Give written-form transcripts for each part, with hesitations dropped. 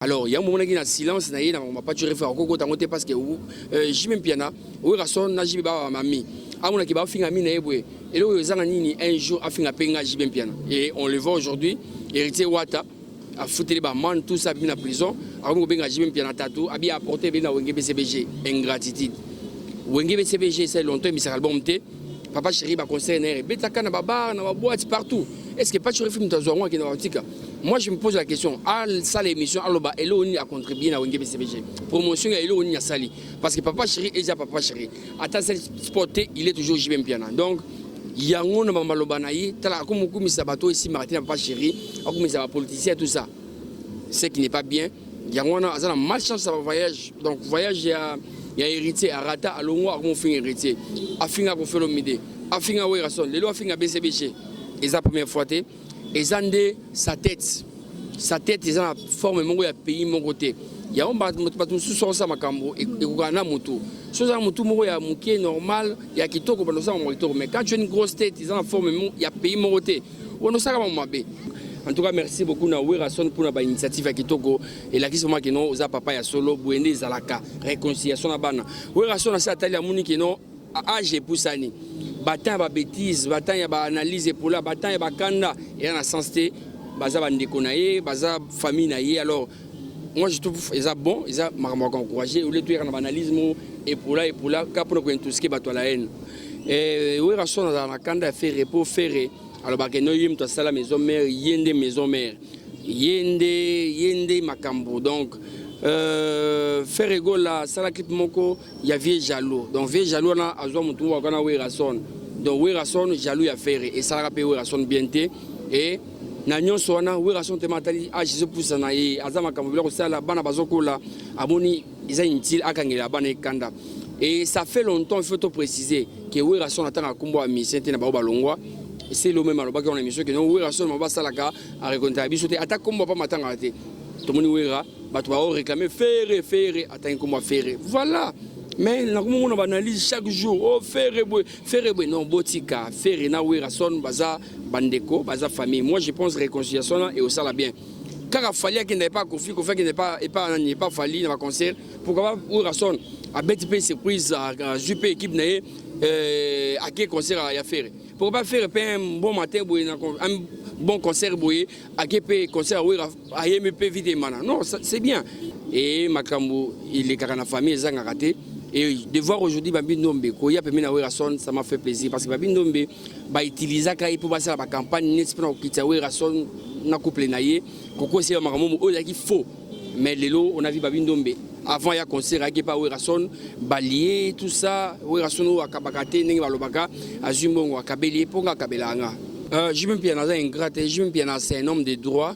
Alors yango bomonaki na silence na ye na makambo ya Patsho Refa akokota yango te parce que euh, JB Mpiana Werrason na JB ba mami amonaki bafinga mi na ye boye eloko oyo ezanga nini un jour afinga mpe nga JB Mpiana et on le voit aujourd'hui héritier Wata afuteli ba man tout ça abimi na prison akomi kobenga JB Mpiana tatu abi apporter ebele na Wenge BCBG ingratitude Wenge BCBG esali longtemps emisaka album te papa chéri ba conseil na ye ebetaka na ba bar na ba boîte partout est ce que Patsho Refi moto azwa yango akende bakotika Moi je me pose la question, asala émission aloba eloko nini a contribuer na Wenge BCBG. Promotion ya eloko nini asali parce que papa chéri eza papa chéri. Ata asali sport te, il est toujours JB Mpiana. Donc yango na maloba na ye tala akomokumisa bato oyo esimbaka te na papa chéri, akomisa ba politiciens tout ça. Ce qui n'est pas bien. Yango wana aza na malchance ya voyage. Donc voyage ya ya héritier arata alongwa akomofinga héritier. Afinga Koffi Olomide, afinga Werrason, lelo afinga BCBG. Eza première fois te. Eza nde sa tete sa tete eza na forme moko ya pays moko te yango bato mosusu osala makambo ekokana na motu soki oza na motu moko ya moke normal ya kitoko bando osala makambo kitoko mais quand tu as une grosse tête eza na forme ya pays moko te wana osalaka makambo mabe. En tout cas merci beaucoup na Werrason mpona ba initiative ya kitoko elakisi vraiment que non oza papa ya solo boye nde ezalaka réconciliation na bana. Werrason asi atali amoni que non age epusani ba temps ya ba betises ba temps ya ba analyse epola ba temps ya ba kanda eza na sens te baza ba ndeko na ye baza famille na ye alors moi je trouve eza bon eza makambo ya ko encourager au lieu toyaka na ba analyse moko epola epola kaka mpona ko intoxiquer bato ya la haine. Eh, Werrason azala na kanda ya Ferre po Ferre alobaka no ye moto asala maison mère ye nde maison mère ye nde ye nde makambo donc euh, Ferre Gola asala clip moko ya vieux jaloux donc vieux jaloux wana azwa motu moko akana Werrason donc Werrason jaloux ya Ferre esalaka mpe Werrason bien te e na nyonso wana Werrason tema atali age ezopusana ye aza makambo biloko kosala bana bazokola amoni eza inutile akangela bana ekanda et ça fait longtemps il faut to préciser que Werrason atanga kombo ya musicien te na bao balongwa c'est le même alobaki wana émission que non Werrason ma basalaka arekonta biso te ata kombo pa matangaka te tomoni Werra bato bao réclamer Ferre Ferre atangi kombo ya Ferre voilà mais nakomomona baanalyse chaque jour oh Ferre boye Ferre boye non botika Ferre na Werrason baza bandeko baza famille moi je pense réconciliation na eosala bien kaka Fally akenda epa Koffi Koffi akenda epa epa nani epa Fally na baconcert pourquoi pas Werrason abeti mpe surprise azwi mpe équipe na ye euh, ake concert ya Ferre pourquoi pas Ferre mpe un bon matin boye na un bon concert boye ake mpe concert ya Werra ayembi mpe vite emana non c'est bien et makambo elekaka na famille ezangaka te. Et de voir aujourd'hui Babi Ndombe koya pembeni na Werrason ça m'a fait plaisir parce que Babi Ndombe bautilisaka ye mpo basala bacampagne neti mpona kokitisa Werrason na couple na ye kokosi makambo oyo ezalaki faux mais lelo on a vu Babi Ndombe avant ya concert ayaki epa Werrason balie tout ça Werrason oyo akabaka te ndenge balobaka azwi mbongo akabeli ye mpo nga akabelaka nga euh, JB Mpiana aza ingrat te. JB Mpiana c'est un homme de droit,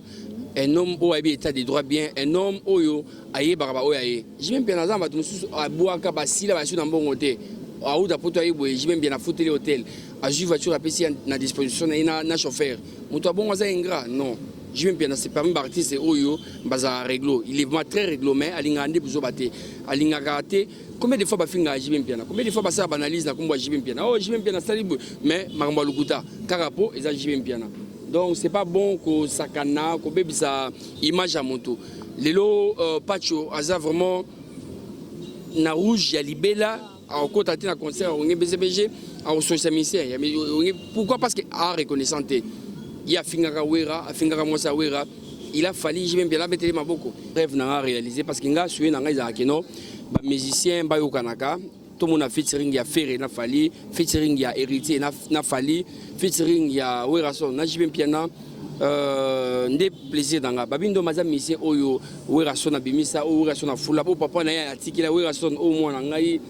un homme oyo ayebi état de droit bien, un homme oyo ayebaka baoyo aye. JB Mpiana aza na bato mosusu abwaka basila basu na mbongo te auta poto aye boye JB Mpiana afuteli hotel azwi voiture apesi na disposition na ye na chauffeur moto abongo aza ingrat non. JB Mpiana c'est parmi baartiste oyo bazala réglo, il est vraiment très réglo mais alingaka nde buzoba te alingaka te. Combien de fois bafingaka JB Mpiana, combien de fois basala baanalyse na kombo ya JB Mpiana, oh JB Mpiana asali boye mais makambo ya lokuta kaka po eza JB Mpiana. Donc c'est pas bon kosakana kobebisa image ya moto. Lelo euh, Pacho aza vraiment na rouge ya libela akokota te na concert ya Wenge BCBG akosongisa ministère ya Wenge. Pourquoi? Parce que a reconnaissant te ye afingaka Wera afingaka mwasi ya Wera il a fallu JB Mpiana abeteli maboko. Rêve na nga réalisé parce que nga suye na nga ezalaka no ba musicien bayokanaka tomona featuring ya Ferre na Fally, featuring ya Héritier na Fally, featuring ya Werrason na JB Mpiana euh, nde plaisir na nga. Babi Ndombe aza musicien oyo Werrason abimisa oyo Werrason afula po papa na ye atikela Werrason oyo mwana ngai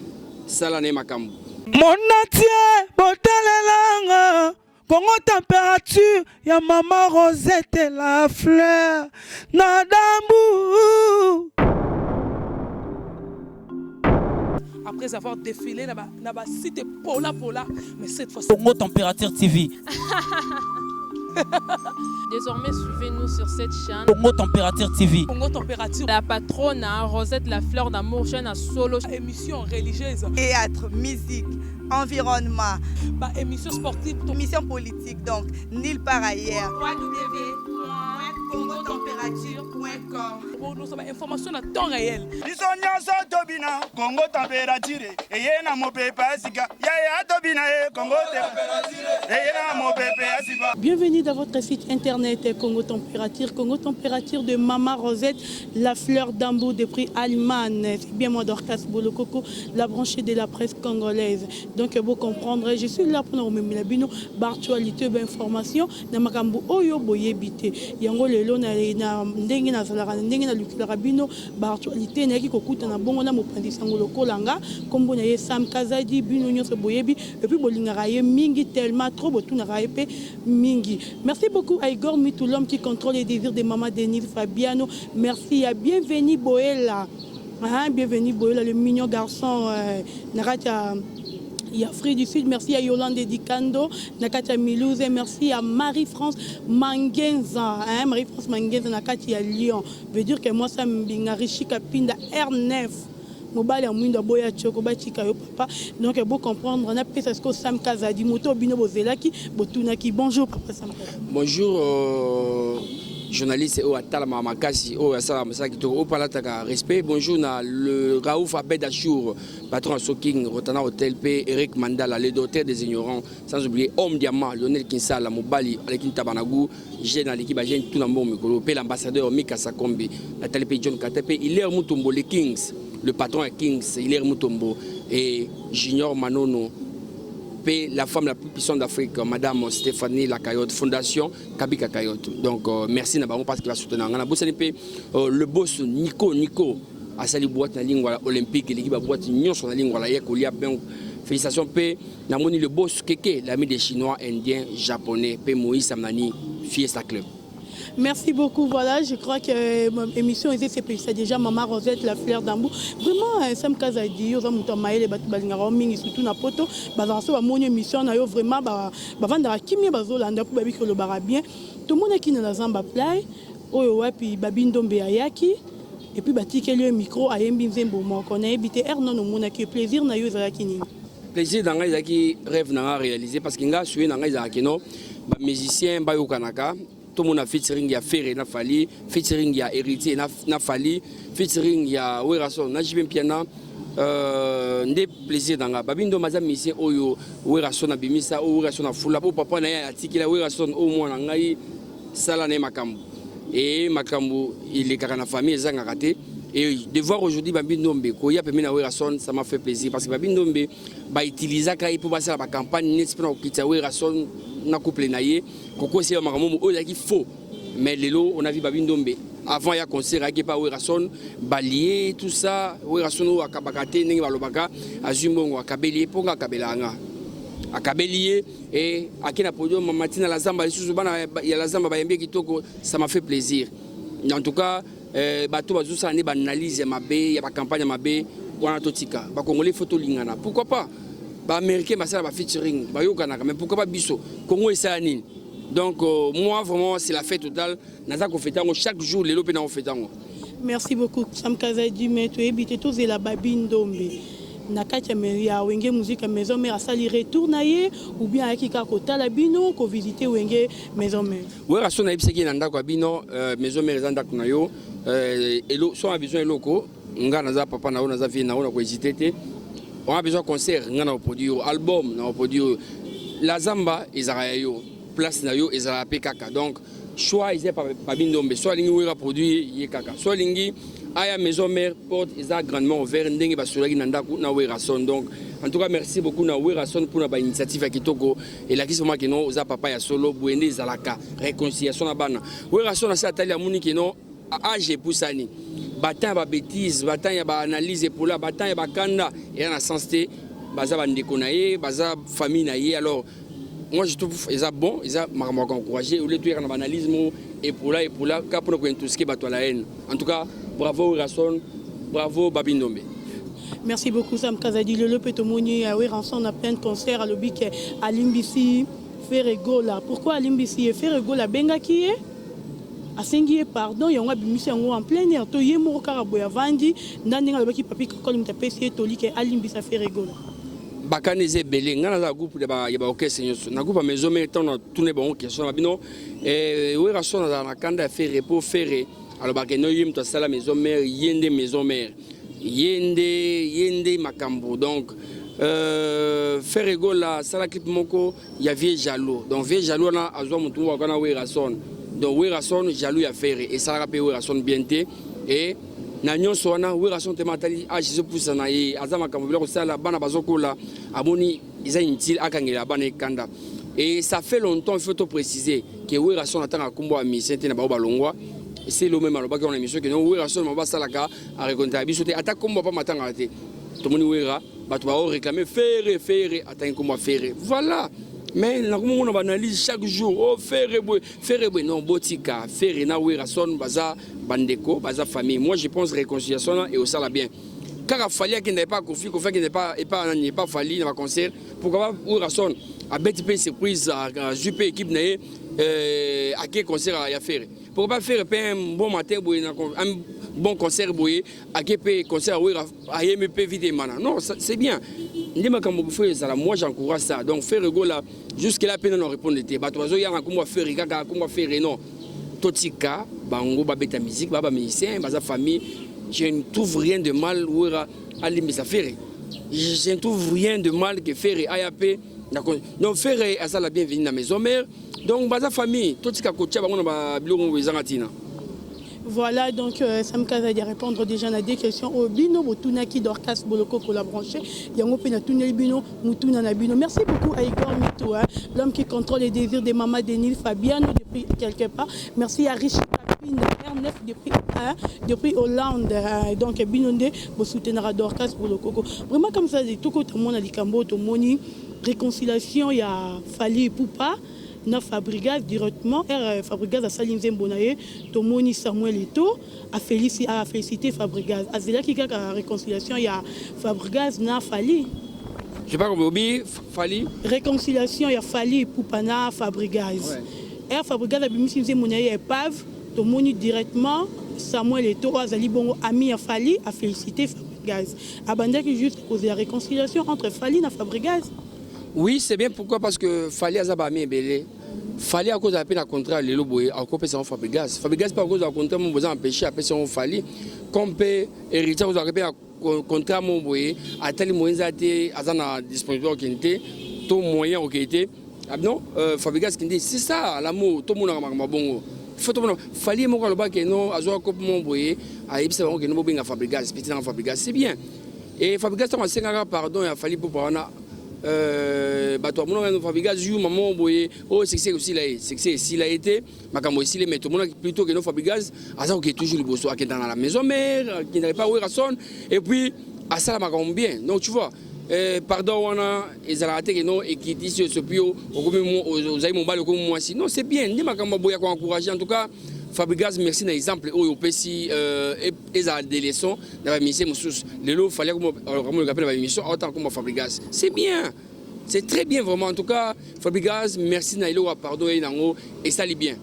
sala na ye makambo. Monatie botalelanga Congo température ya mama Rosette la fleur na dambu. Après avoir défilé na ba, na ba site pola pola, mais cette fois Congo Température TV. Désormais, suivez-nous sur cette chaîne. Congo Température TV. Congo Température. La patronne, hein, Rosette la fleur d'amour, chaîne à solo. Émission religieuse. Théâtre, musique, environnement. Ba émission sportive. Émission politique, donc nulle part ailleurs. www.congotemperature.com. www.com. Nous sommes information à temps réel. Biso nyonso tobina Kongo température eye na mopepe ya sika yaya tobina ye Kongo eye na mopepe ya sika. Bienvenue dans votre site internet Congo Température, Congo Température de Mama Rosette, la fleur d'amour de prix Allemagne. C'est bien moi Dorcas Bolokoko, la branchée de la presse congolaise. Donc vous comprendre, je suis là pour nous remettre bino actualité information na makambo oyo boyebi te. Yango lelo na na ndenge nazalaka na ndenge nalukelaka bino baactualité, nayaki kokutana bongo na mopanzi sango lokola nga. Nkombo na ye Sam Kazadi, bino nyonso boyebi et puis bolingaka ye mingi, tellement trop botunaka ye mpe mingi. Merci beaucoup à Igor Mitou, l'homme qui contrôle les désirs de Maman Denise Fabiano. Merci à Bienvenue Boela, hein, Bienvenue Boela, le mignon garçon na kati ya Afrique du Sud. Merci à Yolande Dikando, na kati ya Mulhouse. Merci à Marie-France Mangenza, hein, Marie-France Mangenza, na kati ya Lyon. Veut dire que moi, ça mbinga Richi Kapinda R9. Mobali ya mwindo aboya tioko batika yo papa. Donc bo comprendre, napesa siko Sam Kazadi, moto bino bozelaki, botunaki. Bonjour papa Sam Kazadi. Bonjour journaliste oyo atalamaka makasi, oyo asalaka mosala kitoko, oyo mpo alataka respect. Bonjour na le Raouf Abed Achour, patron ya Soking Rotana Hotel, mpe Eric Mandala, le docteur des ignorants, sans oublier homme diamant Lionel Kinsala, mobali aleki Ntabanagu jeune, aleki bajeune tuna mbongo mikolo, mpe l'ambassadeur Mika Sakombi natali, mpe John Kata, mpe Hilaire Mutombo, le Kings, le patron ya Kings Hilaire Mutombo, et Junior Manono, mpe la femme la plus puissante d'Afrique, Madame Stéphanie Lacayotte, Fondation Kabika Kayotte. Donc merci na bango parce que basoutenir nga. Nabosani mpe le boss Nico Nico, asali boîte na Lingwala Olympique, eleki baboîte nyonso na Lingwala ye kolia. Donc félicitations. Mpe namoni le boss Keke, l'ami des Chinois, Indiens, Japonais, mpe Moïse Amnani, Fiesta Club. Merci beaucoup. Voilà, je crois que émission c'est déjà Maman Rosette, la fleur d'Ambu. Vraiment, Sam Kazadi, oza moto mayele, bato balingaka mingi, surtout na poto. Bazala so bamoni émission na yo, vraiment ba bavandaka kimia, bazolanda mpo bayebi kolobaka bien. Tomonaki na la Zamba Play oyo wapi Babi Ndombe ayaki et puis batikeli yo micro, ayembi nzembo moko. Nayebi te aire nano omonaki, plaisir na yo ezalaki nini? Plaisir na ngai ezalaki rêve na ngai réalisé, parce que ngai souhait na ngai ezalaki no bamusicien bayokanaka. Tomona featuring ya Ferre na Fally, featuring ya Héritier na Fally, featuring ya Werason na JB Mpiana. Nde plaisir na nga, Babi Ndombe aza musicien oyo Werason abimisa, oyo Werason afula, oyo papa na ye atikela Werason, oyo mwana ngai sala na ye makambo e makambo elekaka na famille ezangaka te. Et de voir aujourd'hui Babi Ndombe koya pembeni na Werason, ça m'a fait plaisir, parce que Babi Ndombe bautilisaka ye mpo basala bacampagne neti mpona kokitisa Werason na couple na ye, kokosi makambo oyo ezalaki faux. Mais lelo on a vu Babi Ndombe avant ya concert ayaki epa Werason, balie tout ça. Werason oyo akabaka te ndenge balobaka, azwi mbongo akabeli ye, mpo nga akabelaka nga, akabeli ye e ake na podium matina la Zamba lisusu, bana ya la Zamba bayembi ye kitoko. Ça m'a fait plaisir. En tout cas, bato bazosala nde baanalyse ya mabe ya bacampagne ya mabe wana, totika. Bacongolais faut tolingana. Pourquoi pas baaméricain basala bafeaturing, bayokanaka, mais pourquoi pas biso? Congo esala nini? Donc moi vraiment, c'est la fête totale. Naza kofeta yango chaque jour, lelo mpe na kofeta yango. Merci beaucoup Sam Kazadi. Mais toyebi te, tozela Babi Ndombe na kati ya Wenge Musique Maison Mère, asali retour na ye ou bien ayaki kaka kotala bino, kovisite Wenge Maison Mère? Wera so nayebisaki ye na ndako ya bino, Maison Mère eza ndako na yo. So na besoin eloko, nga naza papa na yo, naza vie na yo, na kohésite te. On a besoin concert, nga na koproduire yo album, na koproduire yo. La Zamba ezalaka ya yo, place na yo ezalaka mpe kaka. Donc choix eza Babi Ndombe. So alingi Wera produire ye kaka, so alingi aya Maison Mère, porte eza grandement ouvert, ndenge basolaki na ndako na Werason. Donc en tout cas, merci beaucoup na Werason mpona bainitiative ya kitoko. Elakisi vraiment keno oza papa ya solo. Boye nde ezalaka réconciliation na bana. Werason asi atali, amoni keno age epusani, batemps ya babêtise, batemps ya baanalyse epola, batemps ya bakanda eya na sens te. Baza bandeko na ye, baza famille na ye. Alors moi je trouve eza bon, eza makambo ya koencourage ole toyaka na baanalyse moko epola epola kaka mpona kointoxiquer bato ya la haine. En tout cas, bravo Werason, bravo Babi Ndombe. Merci beaucoup Sam Kazadi. Lelo mpe tomoni Werrason na plein de concert alobi ke alimbisi Ferre Gola. Pourquoi alimbisi ye? Ferre Gola abengaki ye, asengi ye pardon, yango abimisi yango en plein air, to ye moko kaka boye avandi nda ndenge alobaki Papi Kakol moto apesi ye toli ke alimbisa Ferre Gola? Bakani eza ebele. Ngai naza groupe ya baorchestre nyonso na groupe ya Maison Mère. Ntango natune bango question na bino, Werason azala na kanda ya Ferre mpo Ferre Alobaka no ye moto asala maison mère, ye nde maison mère, ye nde, ye nde makambo. Donc Ferre Gola asala clip moko ya vieux jaloux. Donc vieux jaloux wana azwa motu moko akana Werrason. Donc Werrason jaloux ya Ferre, esalaka mpe Werrason bien te. E na nyonso wana, Werrason tema atali age ezopusa na ye, aza makambo biloko kosala, bana bazokola, amoni eza inutile akangela bana ekanda. Et ça fait longtemps, il faut to préciser que Werrason atanga nkombo ya musicien te na bango balongwa. C'est le même alobaki wana émission que non, Werrason mabo asalaka arekonta biso te, ata nkombo apa matangaka te. Tomoni Wera, bato bao réclamer Ferre, Ferre atangi nkombo ya Ferre, voilà. Mais nakomomona baanalyse chaque jour: oh, Ferre boye, Ferre boye. Non, botika Ferre na Werrason, baza bandeko, baza famille. Moi je pense réconciliation na eosala bien. Kaka Fally akenda epa Koffi, Koffi akenda epa nani, epa Fally na baconcert. Pourquoi pas Werrason abeti mpe surprise, azwi mpe équipe na ye, ake concert ya Ferre? Pourquoi pas Ferre mpe un bon matin boye, un bon concert boye, ake mpe concert ya Wera, ayembi mpe vite emana? Non, c'est bien nde makambo fo ezala. Moi j'encourage ça. Donc Ferre Gola jusque là mpe nano répondre te. Bato bazoyanga nkombo ya Ferre, kaka nkombo ya Ferre. Non, totika bango babeta musique, baa bamusicien, baza famille. Je ne trouve rien de mal Wera alimbisa Ferre. Je ne trouve rien de mal que Ferre aya mpe. Donc Ferre aza la bienvenue na maison mère. Donc baza famille, totika kotia bango na babiloko ezanga ntina. Voilà, donc Sam Kazadi répondre déjà à des questions au bino, botunaki Dorcas Boloko pour la brancher. Yango pe na tuneli bino, mutuna na bino. Merci beaucoup à Igor Mito, hein, l'homme qui contrôle les désirs de Maman Denis Fabiano depuis quelque part. Merci à Richard Kapine, R9 depuis, hein, depuis Hollande. Hein, donc bino nde bo soutenir Dorcas Boloko. Vraiment comme ça, tout côté mon likambo to moni réconciliation ya Fally Ipupa na Fabregas directement. R Fabregas asali nzembo na ye, tomoni Samuel Eto'o afélicité Fabregas. Azelaki kaka réconciliation ya Fabregas na Fally. Je pas compris, obi Fally? Réconciliation ya Fally Ipupa na Fabregas. R Fabregas abimisi nzembo na ye ya Épave, tomoni directement Samuel Eto'o oyo azali bongo ami ya Fally afélicité Fabregas. Abandaki juste kozela réconciliation entre Fally na Fabregas. Oui, c'est bien. Pourquoi? Parce que Fally aza baami ebele. Fally akozala mpe na contrat lelo boye, akopesa yango Fabregas. Fabregas mpe akozala contrat mo boza empêché, apesa yango Fally. Comme mpe Héritier akozalaka mpe na contrat mo boye, atali moyen eza te, aza na disponibilité okende te, to moyen okende te. Non, Fabregas kende, c'est ça l'amour. Tomonaka makambo bongo, faut tomona Fally moko alobaki no azwaka kope mo boye, ayebisa bango kende bobenga Fabregas, petit nanga Fabregas. C'est bien. Et Fabregas, ntango asengaka pardon ya Fally Ipupa wana, bato bamonaka Fabregas yuma mo boye oyo succès esila ye, succès esila ye te, makambo esili. Mais tomonaki plutôt que no, Fabregas aza kokende toujours liboso, akendaka na la maison mère, akendaka epa Werrason et puis asala makambo bien. Donc tu vois, pardon wana ezalaka te ke no ekitisi osopi yo, okomi ozali mobali, okomi mwasi. Non, c'est bien nde makambo boya koencourage. En tout cas Fabregas, merci na exemple oyo opesi, ezala des leçons na bamusicien mosusu. Lelo Fally akomoleka mpe na baémission aotanga komba Fabregas. C'est bien, c'est très bien vraiment. En tout cas Fabregas, merci na eloko ya pardon ye nango esali bien.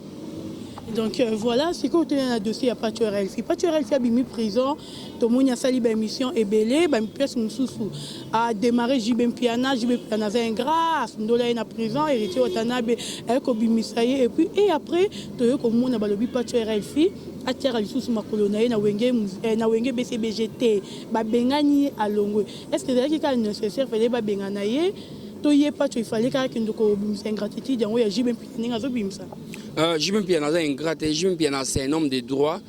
Donc voilà, sikoyo toya na dossier ya Pacho RLC. Pacho RLC abimi prison, tomoni asali baémission ebele, bapièce mosusu adémarré JB Mpiana. JB Mpiana aza ingrat, asundola ye na prison. Héritier Watanabe aye kobimisa ye et puis et après toye komona balobi Pacho RLC atiaka lisusu makolo na ye na Wenge, na Wenge BCBG te, babengani ye, alongwe. Est ce que ezalaki kaka nécessaire fallait babengana ye to ye Pacho ifale kaka kende kobimisa ingratitude yango ya JB Mpiana ndenge azobimisa? JB Mpiana aza ingrat te. JB Mpiana, c'est un homme de droit,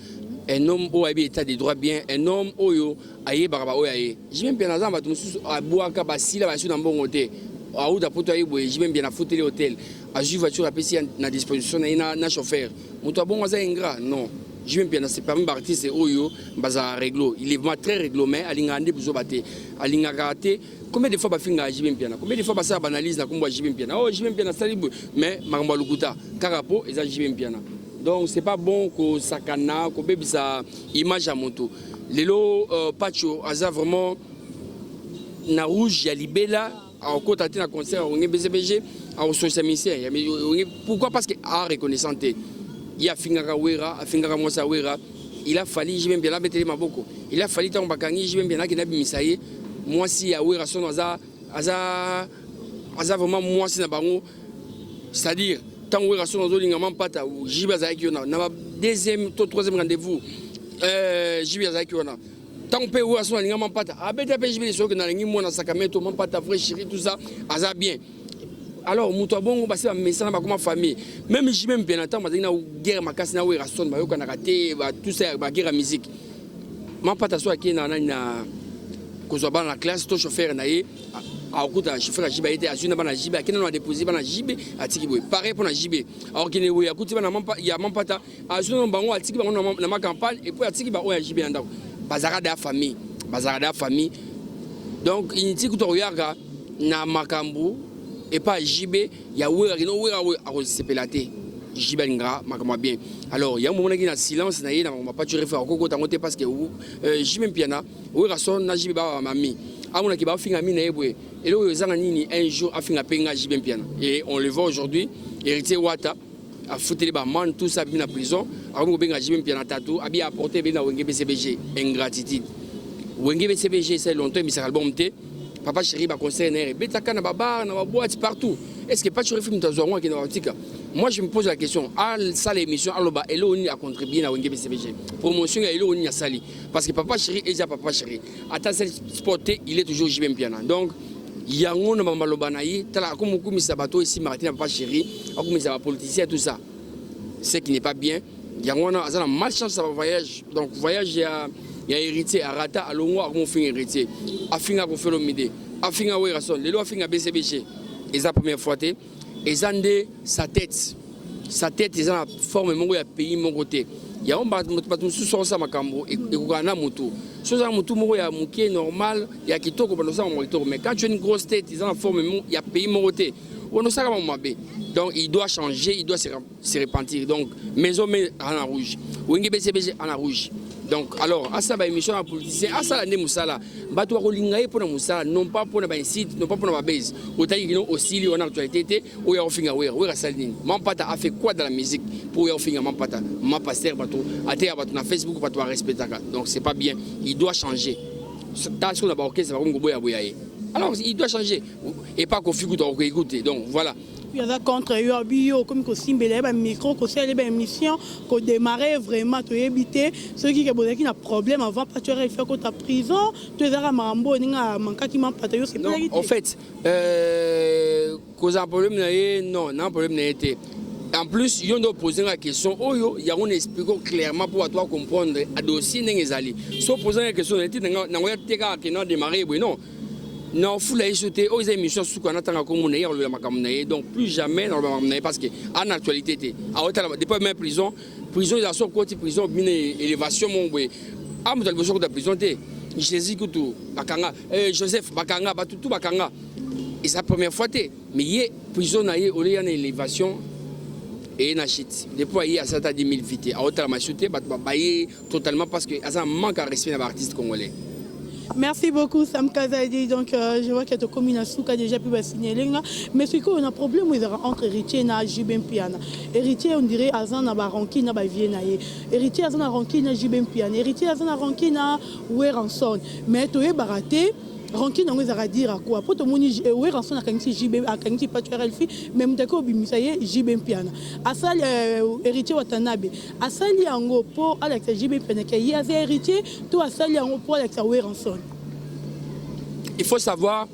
un homme oyo ayebi état de droit bien, un homme oyo ayebaka baoyo aye. JB Mpiana aza na bato mosusu abwaka, basila basu na mbongo te, auta poto aye boye, JB Mpiana afuteli hotel, azwi voiture, apesi na disposition na ye na chauffeur. Moto abongo aza ingrat? Non. JB Mpiana, c'est parmi baartiste oyo bazala réglo. Il est vraiment très réglo, mais alingaka nde buzoba te, alingaka te. Combien de fois bafingaka JB Mpiana? Combien de fois basala baanalyse na nkombo ya JB Mpiana? Oh, JB Mpiana asali boye, mais makambo ya lokuta kaka mpo eza JB Mpiana. Donc c'est pas bon kosakana, kobebisa image ya moto. Lelo Pacho aza vraiment na rouge ya libela, akokota te na concert Wenge BCBG, akosolisa ministère. Pourquoi? Parce que a reconnaissant te. Ye afingaka Wera, afingaka mwasi ya Wera. Il a fallu JB Mpiana abeteli maboko. Il a fallu ntango bakangi JB Mpiana, akende abimisa ye. Mwasi ya Wera sono aza vraiment mwasi na bango, c'est-à-dire ntango Wera sono azolinga mampata, JB azalaki yo na Deuxième to troisième rendez-vous, JB azalaki wana. Ntango mpe oyo aso alinga Mampata, abeta mpe JB soki nalingi mwana Sacramento, Mampata vrai chéri, tout ça, aza bien. Alors moto abongo basi bamesana, bakoma famille. Même JB mpe na ntango bazalaki na guerre makasi na Werrason, bayokanaka te, tout ça, baguerre ya musique. Mampata so akei na nani na kozwa bana na classe to chauffeur na ye, akokuta chauffeur ya JB aye te, azwi na bana JB, akei nano adépose bana JB, atiki boye. Pareil mpo na JB, akokende boye, akuti bana ya Mampata, azwi nano bango, atiki bango na ma campagne et puis atiki baoyo ya JB na ndako. Bazalaka da famille, bazalaka da famille. Donc inutile kuta koyaka na makambo epa JB ya Wera kino Wera oyo akosepela te. JB alingaka makambo ya bien. Alors yango momonaki na silence na ye na makambo Pacho Refa, akokota yango te parce que JB Mpiana, Werrason na JB baba mami, amonaki bafinga mi na ye boye, eloko oyo ezanga nini un jour afinga mpe nga JB Mpiana. Et on le voit aujourd'hui, Héritier Wata afuteli bamane, tout ça, abimi na prison, akomi kobenga JB Mpiana tatu, abi apporte ebeli na Wenge BCBG. Ingratitude. Wenge BCBG esali longtemps emisaka album te. Papa Chéri, baconcert na ye ebetaka na babar, na baboîte, partout. Est ce que Pacho Refi moto azwa yango akende batika? Moi, je me pose la question. Asala émission, aloba eloko nini acontribue na Wenge BCBG, promotion ya eloko nini asali, parce que Papa Chéri eza Papa Chéri, ata asali sport te, il est toujours JB Mpiana. Donc yango na bamaloba na ye, tala, akomi kokumisa bato oyo esimbaka te na Papa Chéri, akomisa bapoliticien, tout ça, ce qui n'est pas bien. Yango wana aza na malchance ya bavoyage. Donc voyage ya Héritier arata, alongwa, akomofinga Héritier, afinga Koffi Olomide, afinga Werrason, lelo afinga BCBG. Eza première fois te. Eza nde sa tête, sa tête eza na forme moko ya pays moko te. Yango bato mosusu osala makambo ekokana na motu. So oza na motu moko ya moke, normal, ya kitoko, bando osala makambo kitoko. Mais quand tu as une grosse tête, eza na forme ya pays moko te, wana osalaka makambo mabe. Donc il doit changer, il doit se repentir. Donc Maison Mère en rouge, Wenge BCBG en rouge. Donc alors asala baémission ya politicien, asala nde mosala. Bato bakolinga ye mpona mosala, non pas mpona baincite, non pas mpona babase. Otali kino osili wana actualité te. Oyo akofinga Wera, Wera asali nini? Mampata a fait quoi dans la musique pour oyo akofinga Mampata? Ma pasteur, bato ateya bato na Facebook, bato barespectaka. Donc c'est pas bien, il doit changer. Ta soki na baorchestre bakomi koboyaboya ye, alors il doit changer. Et pas Kofi kutu akokoécoute. Donc voilà. Aza contre yo, abi yo okomi kosimbela ye bamicro, kosala ye baémission, kodémarre. Vraiment toyebi te soki ke bozalaki na problème avant Pacho Rfi akota prison to ezalaka makambo oyo ndenge amankaki Mampata, yo sepelaki te? En fait, kozala problème na ye, non, na problème na ye te. En plus, yo nde opose nga question oyo, yango na explique clairement mpo bato bacomprendre dossier ndenge ezali. So opose nga question na ye te, nango ya te kaka kende adémarre boye, non, na ofula ye so te. Oyo eza émission suka na ntanga komona ye alobela makambo na ye. Donc plus jamais naloba makambo na ye parce que ana actualité te. Aotala depuis même prison, prison ezala so okoti prison, bino élévation moko boye. A moto ya liboso okota prison te. Jésus kutu bakanga, Joseph bakanga, bato tu bakanga, eza première fois te. Mais ye prison na ye oleya na élévation eye na chute. Depuis aye asala ta 10 000 vues te, aotala masu te, bato baye totalement parce que aza manque ya respect na baartiste congolais. Merci beaucoup Sam Kazadi. Donc je vois qu'il y a tokomi na suka déjà puis ba signaler nga. Mais ce qu'on a problème entre Héritier na JB Mpiana. Héritier, on dirait aza na ba rancune na ba vieux na ye. Héritier aza na rancune na JB Mpiana. Héritier aza na rancune na Werrason. Mais toyebaka te rancune yango ezalaka dire à quoi, po tomoni Werrason akangisi JB, akangisi Pacho RLF, mais moto ake obimisa ye JB Mpiana. Asali Héritier Watanabe asali yango mpo alakisa JB Mpiana ke ye aza Héritier to asali yango mpo alakisa Werrason? Il faut savoir,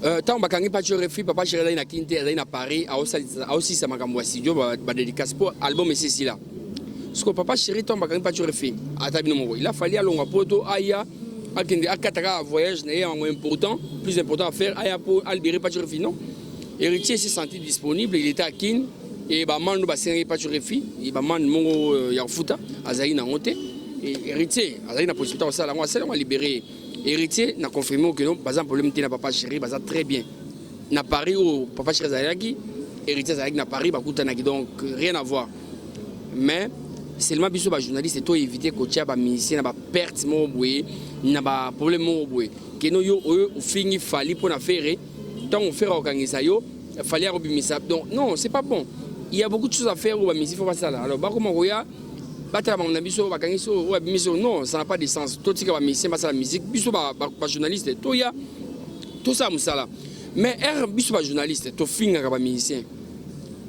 ntango bakangi Pacho Refi, Papa Chéri azali na Kini te, azali na Paris, aosisa makambo ya studio, badédicace mpo album esi esila. Siko Papa Chéri, ntango bakangi Pacho Refi, ata bino moko, il a fallu alongwa po to aya, akende akata kaka voyage na ye yango important, plus important à faire, aya mpo alibérer Pacho Refi. Non, Héritier s'est senti disponible, il était à Kin e bamando basengaki Pacho Refi bamande moko ya kofuta, azalaki nango te. Héritier azalaki na possibilité kosala yango, asala yango, alibéré Héritier. Na confirme que non, baza problème te na Papa Chéri, baza très bien na Paris. Oyo Papa Chéri azalaki, Héritier azalaki na Paris, bakutanaki, donc rien à voir. Mais seulement biso bajournaliste to éviter kotia bamusicien na baperte moko boye, na baproblème moko boye. Keno yo oyo ofingi Fally mpo na Ferre, ntango Ferre akokangisa yo, Fally akobimisa. Donc non, c'est pas bon. Il y a beaucoup de choses à faire oyo bamusicien faut basala. Alors bakoma koya batala bango na biso, bakangisi oyo babimisi oyo, non, ça n'a pas de sens. Totika bamusicien basala musique, biso bajournaliste toya tosala mosala. Mais ere biso bajournaliste tofingaka bamusicien,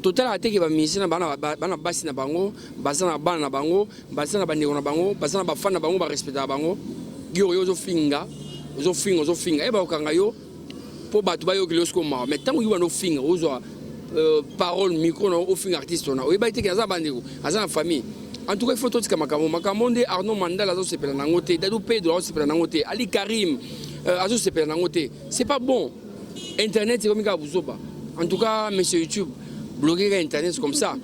Totalaka te ke ba musiciens na bana bana basi na bango, baza na bana na bango, baza na bandeko na bango, baza na ba fans na bango ba respectaka bango. Yo yo ozofinga, ozofinga, ozofinga, eh bakokanga yo mpo bato bayokeli yo sikoyo mawa. Mais ntango yo banda ofinga, ozwa parole micro na ofinga artiste wana, oyebaki te ke aza bandeko, aza na famille. En tout cas, il faut totika makambo makambo nde Arnaud Mandala azosepela nango te, Dadou Pedro azosepela nango te, Ali Karim azosepela nango te. C'est pas bon. Internet ekomi kaka buzoba. En tout cas, monsieur YouTube, bloquer kaka internet comme ça.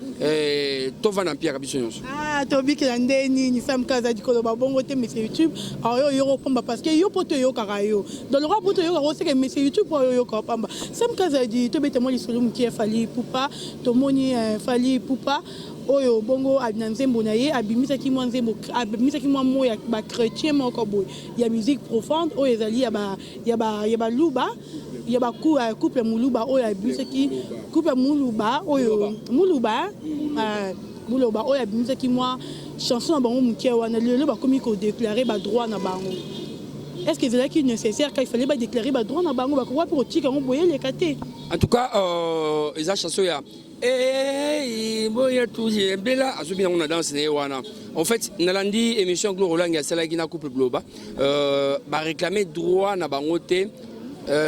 Tovanda mpiaka biso nyonso. Ah, tobikela nde nini Sam Kazadi koloba bongo te monsieur YouTube oyo oyoko pamba parce que yo po toyokaka yo donc lokola po toyokaka oseke monsieur YouTube oyo oyokaka pamba. Sam Kazadi, tobeta mwa lisolo moke ya Fally Ipupa. Tomoni Fally Ipupa oyo bongo na nzembo na ye abimisaki mwa nzembo, abimisaki mwa mot ya ba chrétien moko boye ya musique profonde oyo ezali ya ba ya ba ya baluba ya ba couple muluba oyo abimisaki couple muluba oyo muluba muloba oyo abimisaki mwa chanson na bango moke wana. Lelo bakomi kodéclarer badroit na bango. Est ce que ezalaki nécessaire ka il fallait badéclarer badroit na bango? Bakoka mpe kotika yango boye eleka te? En tout cas, eza chanson ya Hey, boya tuyembela azobi nango na danse na ye wana. En fait, nalandi émission Gloire Olangi asalaki na couple Bloba, baréclame droit na bango te,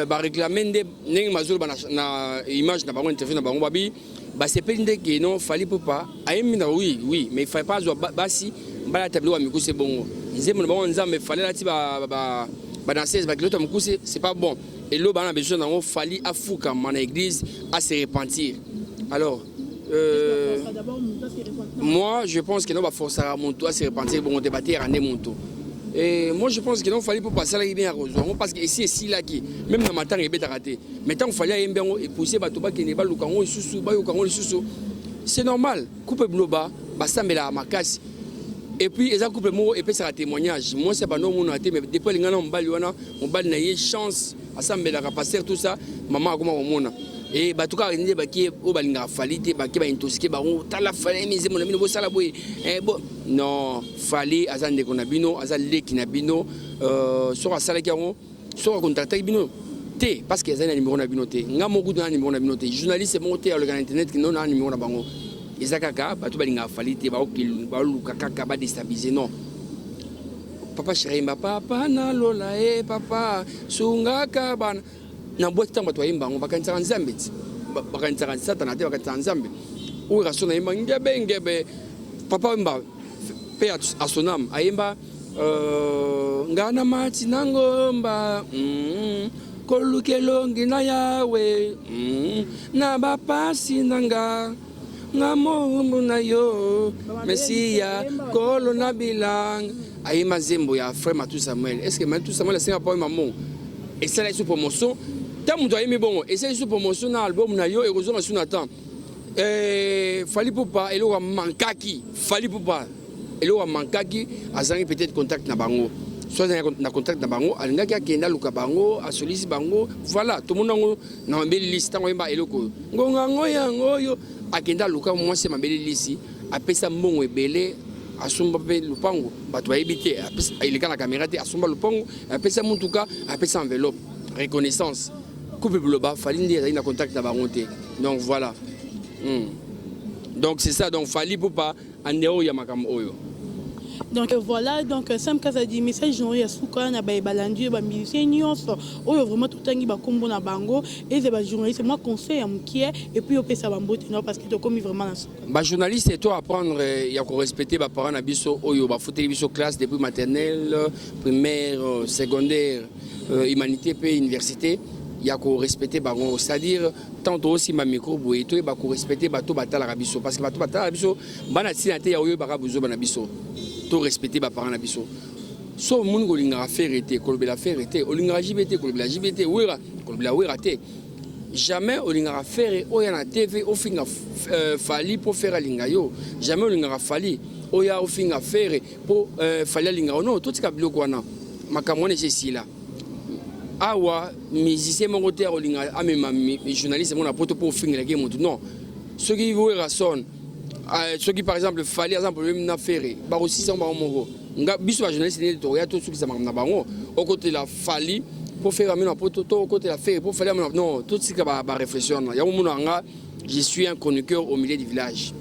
baréclame nde ndenge bazoloba na image na bango, interview na bango, babi basepeli nde ke non, Fally Ipupa ayembi na oui, mais il fallait pas azwa basi balata biloko ya mikuse bongo. Nzembo na bango Nzambe, Fally alati badanseuse baculotte ya mokuse, c'est pas bon. Elo bana besoin nango, Fally afukama na église, à se repentir. Alors moi je pense que no baforçaka moto à se repentir bongo te, bateyaka nde moto. Et moi je pense que non, Fally mpo basalaki bien ya kozwa yango parce que esi esilaki, même na matanga ebetaka te. Mais ntango Fally ayembi yango, epousse bato bakende baluka yango lisusu, bayoka yango lisusu. C'est normal, couple Biloba basambelaka makasi. Et puis eza couple moko epesaka témoignage. Mwasi ya bando omona te, mais depuis alinga na mobali wana, mobali na ye chance asambelaka, pasteur, tout ça, mama akoma komona. E bato kaka nde bakie oyo balingaka Fally te, bakie baintoxiquer bango. Tala, Fally mizembo na bino bosala boye, bo non, Fally aza ndeko na bino, aza leki na bino. Soki asalaki yango, soki akontaktaki bino te, parce que azali na numéro na bino te. Nga moko kutu na numéro na bino te, journaliste moko te aleka na internet no na numéro na bango. Eza kaka bato balingaka Fally te, baoluka kaka badéstabiliser. Non, papa chéri ayemba papa nalola e papa sungaka bana na bwaki. Ntango bato bayemba yango, bakanisaka Nzambe ti bakanisaka Satana te, bakanisaka Nzambe. Oyo raso nayemba ngebe ngebe, papa oyemba mpe asonam ayemba nga na mati na ngomba, koluka elongi na Yawe, na bapasi na nga, nga mombu na yo Mesiya kolo na bilanga. Ayemba nzembo ya frère Matu Samuel. Est ce que Matu Samuel asenga pa oyemba mbongo? Esala ye su promotion. Ntango moto ayembi bongo, esali su promotion na album na yo, ekozonga su na temps. Fally Ipupa, eloko amankaki Fally Ipupa, eloko amankaki, azangi peut-être contact na bango. So azangi na contact na bango, alingaki akende aluka bango, asolisi bango. Voilà, tomoni yango na Mabele Lisi. Ntango ayemba eloko oyo ngonga yango yango oyo, akende aluka mwasi ya Mabele Lisi, apesa mbongo ebele, asomba mpe lupango. Bato bayebi te, eleka na caméra te. Asomba lupango, apesa mutuka, apesa enveloppe reconnaissance. Couple Biloba, Fally nde azali na contact na bango te. Donc voilà. Donc c'est ça. Donc Fally Ipupa en dehors ya makambo oyo. Donc voilà, donc Sam Kazadi, message na oyo ya suka na bayebalandi oyo, bamusicien nyonso oyo vraiment totangi bakombo na bango, eza bajournaliste, mwa conseil ya mokie et puis opesa bambote no parce que tokomi vraiment na suka. Bajournaliste, to apprendre ya korespecter baparent na biso oyo bafuteli biso classe depuis maternelle, primaire, secondaire, humanité mpe université, ya korespecter bango. C'est-à-dire, tant toosimba micro boye, toyeba korespecter bato batalaka biso, parce que bato batalaka biso bana ntina te ya oyebaka bozoba na biso. To respecter baparent na biso. So omoni kolingaka Ferre te, kolobela Ferre te. Olingaka JB te, kolobela JB te. Wera, kolobela Wera te. Jamais olingaka Ferre oya na TV ofinga Fally mpo Ferre alinga yo. Jamais olingaka Fally oya ofinga Ferre mpo Fally alinga yo. Non, totika biloko wana, makambo wana esi esila. Awa musicien moko te akolinga amema journaliste moko na poto mpo ofingelaki ye motu. Non, soki Werason, soki par exemple Fally aza problème na Ferre, bakosisa bango moko. Nga biso bajournaliste nde tokoya tosukisa makambo na bango. Okotela Fally mpo Ferre amema poto, to okotela Ferre mpo Fally amema? Non, totika baréflexion wana. Yango mona nga. Je suis un chroniqueur au milieu du village.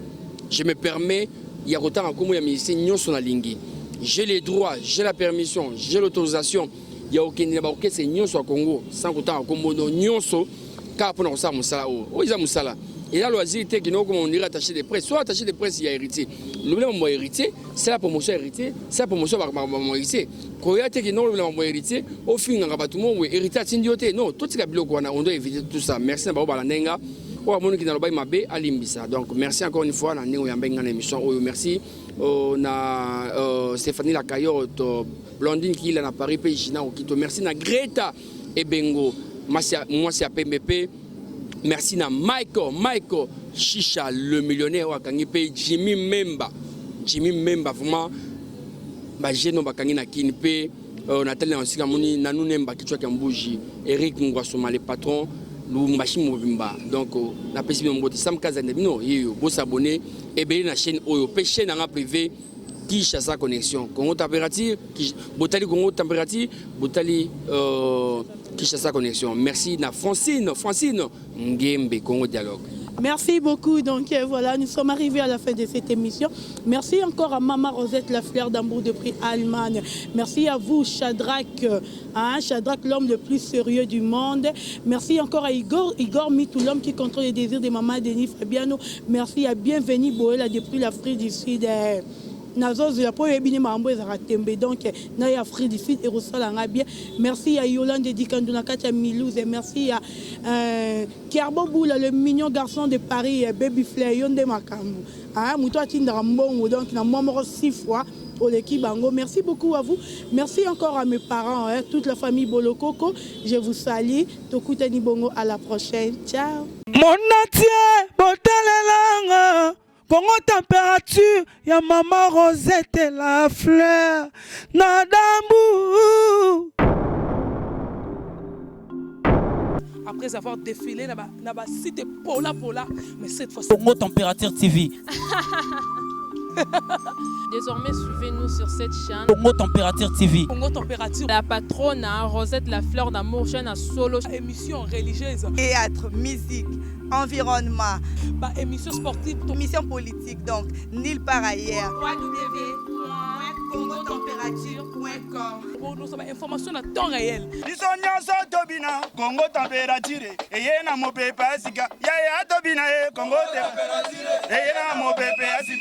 Je me permets ya kotanga nkombo ya musicien nyonso nalingi. J'ai les droits, j'ai la permission, j'ai l'autorisation ya kokende na baorchestre nyonso ya Congo sans kotanga nkombo no nyonso, kaka mpona kosala mosala oyo. Oyo eza mosala, eza loisir te. Kino okoma, on dirait attaché de presse. Soit attaché de presse ya Héritier, lobela mambo ya Héritier, c'est la promotion ya Héritier, c'est la promotion ya mambo ya Héritier. Koya te kino olobela mambo ya Héritier, ofingaka bato mo boye. Héritier atindi yo te. Non, totika biloko wana, on doit éviter tout ça. Merci na bango balanda nga. Oyo amoniki nalobaki mabe, alimbisa. Donc merci encore une fois na ndenge oyambaki nga na émission oyo. Merci na Stéphanie Lakayoto, Blondine Kila na Paris mpe Gina Okito. Merci na Greta Ebengo, mwasi ya pembe mpe merci na Michael Shisha, le millionnaire oyo akangi mpe Jimmy Memba. Jimmy Memba, vraiment bajeune oyo bakangi na Kini mpe natali na esika moni nanu Nemba Kichwaki ya Mbuji, Eric Ngwasoma, le patron Lubumbashi mobimba. Donc napesi bino mbote. Sam Kazande bino yeyo, bosabonner ebele na chaîne oyo mpe chaîne yanga privé Kinshasa Connexion, Congo Température. Botali Congo Température, botali Kinshasa Connexion. Merci na Francine Ngembe, Congo Dialogue. Merci beaucoup. Donc voilà, nous sommes arrivés à la fin de cette émission. Merci encore à Mama Rosette, la fleur d'amour depuis Allemagne. Merci à vous, Shadrach, hein, Shadrach, l'homme le plus sérieux du monde. Merci encore à Igor, Igor Mitou, l'homme qui contrôle les désirs de Maman Denis Fabiano. Merci à Bienvenue Boela depuis l'Afrique du Sud. Nazozela mpo oyebi nde makambo ezalaka tembe, donc na ya Afrique du Sud ekosalanga bien. Merci ya Yolande Dikando na kati ya Milouse. Merci ya Kerbo Bula, le mignon garçon de Paris, Baby Fleur, yo nde makambo, moto atindaka mbongo, donc na mwa moko six fois oleki bango. Merci beaucoup à vous. Merci encore à mes parents, hein, toute la famille Bolokoko, je vous salue. Tokutani bongo à la prochaine. Ciao. Monatie botalelanga Congo Température ya Mama Rosette, la fleur na dambu. Après avoir défilé na ba site pola pola, mais cette fois Congo Température TV. Désormais, suivez-nous sur cette chaîne. Congo Température TV. Congo Température. La patronne, hein, Rosette, la fleur d'amour, chaîne à solo. Émission religieuse. Théâtre, musique, environnement. Bah, émission sportive. Émission politique, donc nulle part ailleurs. www.congotempérature.com. Pour nous, information à temps réel. Biso nyonso tobina Kongo Température eye na mopepe ya sika. Yaya, tobina ye Kongo eye na mopepe ya sika.